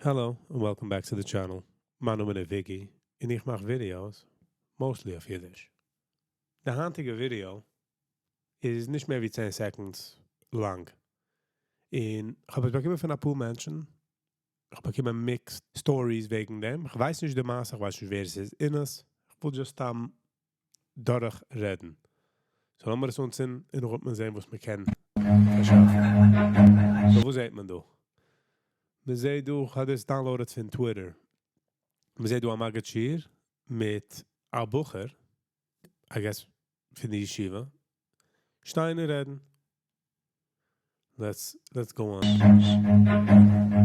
Hello and welcome back to the channel. מיין נאמען איז Vicky און איך מאך videos mostly אויף אידיש. די היינטיגע ווידעא איז נישט מער ווי 10 seconds לאנג. און איך האב עס באקומען פון אפאר מענטשן. איך האב באקומען mixed stories וועגן דעם. איך ווייס נישט די מעשה, איך ווייס נישט ווער עס איז אין עס. איך וויל just סתם דורך רעדן. So לאמיר עס אנצינדן און נאך וועט מען זען וואס מען קען פארשאפן. So וואס זעט מען דא? מען זעט דא, איך האב דאס downloaded פון Twitter. מען זעט דא א מגיד שיעור מיט א בחור, I guess פון די ישיבה, שטיין און רעדן. Let's go on.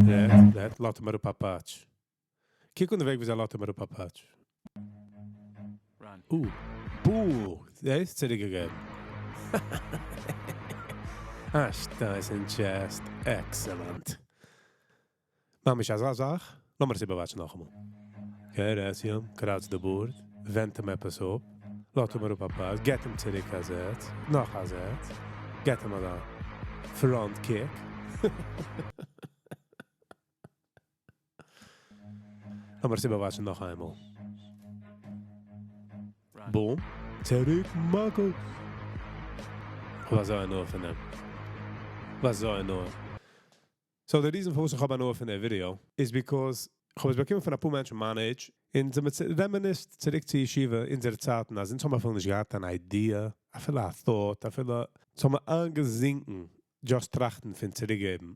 רעדט, רעדט, לאזט אים אראפ א פאטש. קוק אן די וועג ווי זיי לאזט אים אראפ א פאטש. Run. בו, דער איז צוריקגעגעבן. אה, שטייס אין chest. Excellent. ממש אזא זאך. לאמיר עס איבערוואטשן נאכאמאל. Okay, רעדט צו אים, קראצט די בארד, ווענדט אים עפעס אפ, לאזט אים אראפ א פאטש, געבט אים צוריק א זעץ, נאך א זעץ, געבט אים אזא front kick. לאמיר עס איבערוואטשן נאך איינמאל. Run. Boom. צוריק מכות. כ'האב אזוי הנאה פון דעם. כ'האב אזוי הנאה. So the reason פארוואס איך האב הנאה פון דער ווידעא איז because איך האב עס באקומען פון אפאר מענטשן מיין age, און זיי reminisce צוריק צו ישיבה אונזערע צייטן, אז אונז האבן אפילו נישט געהאט אן idea, אפילו א thought, אפילו אונז האבן איינגעזינקן just טראכטן פון צוריקגעבן.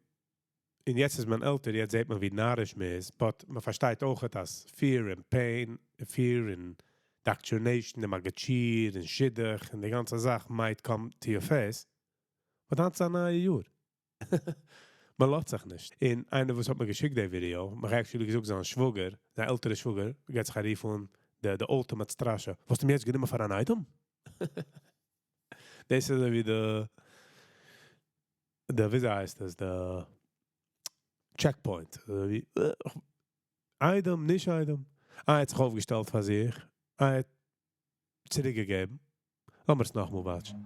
און יעצט איז מען עלטער, יעצט זעט מען ווי נאריש מען איז, but מען פארשטייט אויך אז fear און pain, fear און indoctrination, און מגיד שיעור און שידוך און די גאנצע זאך might come to your face, but היינט איז א נייע יאר. מען לאזט זיך נישט. און איינער וואס האט מיר געשיקט די ווידעא, מיר actually געזאגט זיין שוואגער, זיין עלטערע שוואגער, גייט זיך ארופן די ultimate סטראשע. וואלסטו מיר יעצט גענומען פאר אן איידעם? דאס איז אזוי ווי די וויאזוי הייסט עס, די checkpoint. אזוי ווי איידעם, נישט איידעם. אה, ער האט זיך אויפגעשטעלט פאר זיך. ער האט צוריקגעגעבן. לאמיר עס נאכאמאל וואטשן.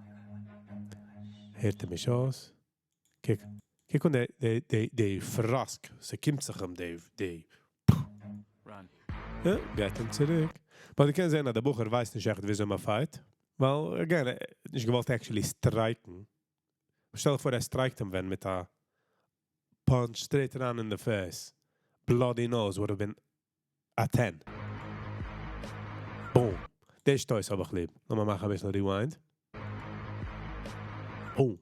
הערט ער מיך אויס? קוק, קוק אן די פראסק, ס'קומט זיך אים די Run. יא, גייט אים צוריק. But דו קענסט זען, אז דער בחור ווייסט נישט עכט וויאזוי מען fight. ווייל, again, ער האט נישט געוואלט actually strike ן. שטעל דיך פאר, ער strike ט אים ווען מיט א punch straight אריין in the face. Bloody nose would have been a 10. Boom. די שטויס האב איך ליב. לאמיר מאכן א ביסל rewind. Boom.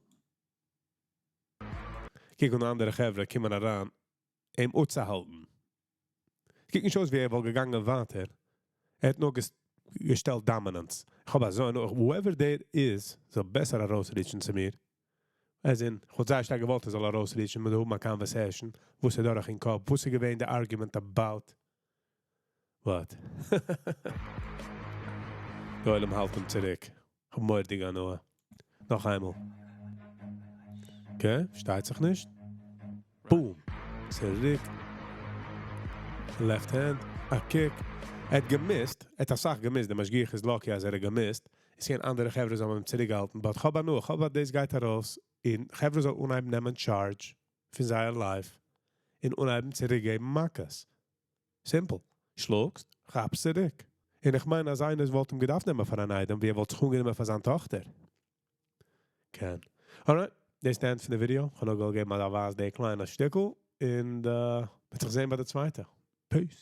קוק אן אנדערע חברה קומען אריין, אים אפצוהאלטן. קוק נישט אויס ווי ער וואלט געגאנגען ווייטער. ער האט נאר געשטעלט dominance. איך האב אזוי נאר, whoever there is, זאל בעסער ארויסריטשן צו מיר. As in, איך וואלט זייער שטארק געוואלט ער זאל ארויסריטשן, מיט האבן א conversation, וואס איז דורך אין קאפ, וואס איז געווען די argument about. What? דער עולם האלט אים צוריק. איך האב מורא'דיג הנאה. נאך איינמאל. Okay, שטייט זיך נישט. Boom. צוריק. Left hand. א kick. ער האט געמיסט. ער האט אסאך געמיסט. דער משגיח איז lucky אז ער האט געמיסט. עס זענען אנדערע חברה זאלן אים צוריקגעהאלטן. But איך האב הנאה. איך האב דאס גייט ארויס. און חברה זאל אנהייבן נעמען charge פון זייער life. און אנהייבן צוריקגעבן מכות. Simple. שלאגסט, כאפסט צוריק. און איך מיין, אז איינער וואלט אים געדארפט נעמען פאר אן איידעם, ווי ער וואלט זיך אנגענומען פאר זיין טאכטער. קען. Alright, דאס איז the end פון די ווידעא. איך האב נאר געגעבן א ווייז די קליינע שטיקל. און מ'וועט זיך זען ביי די צווייטע. Peace.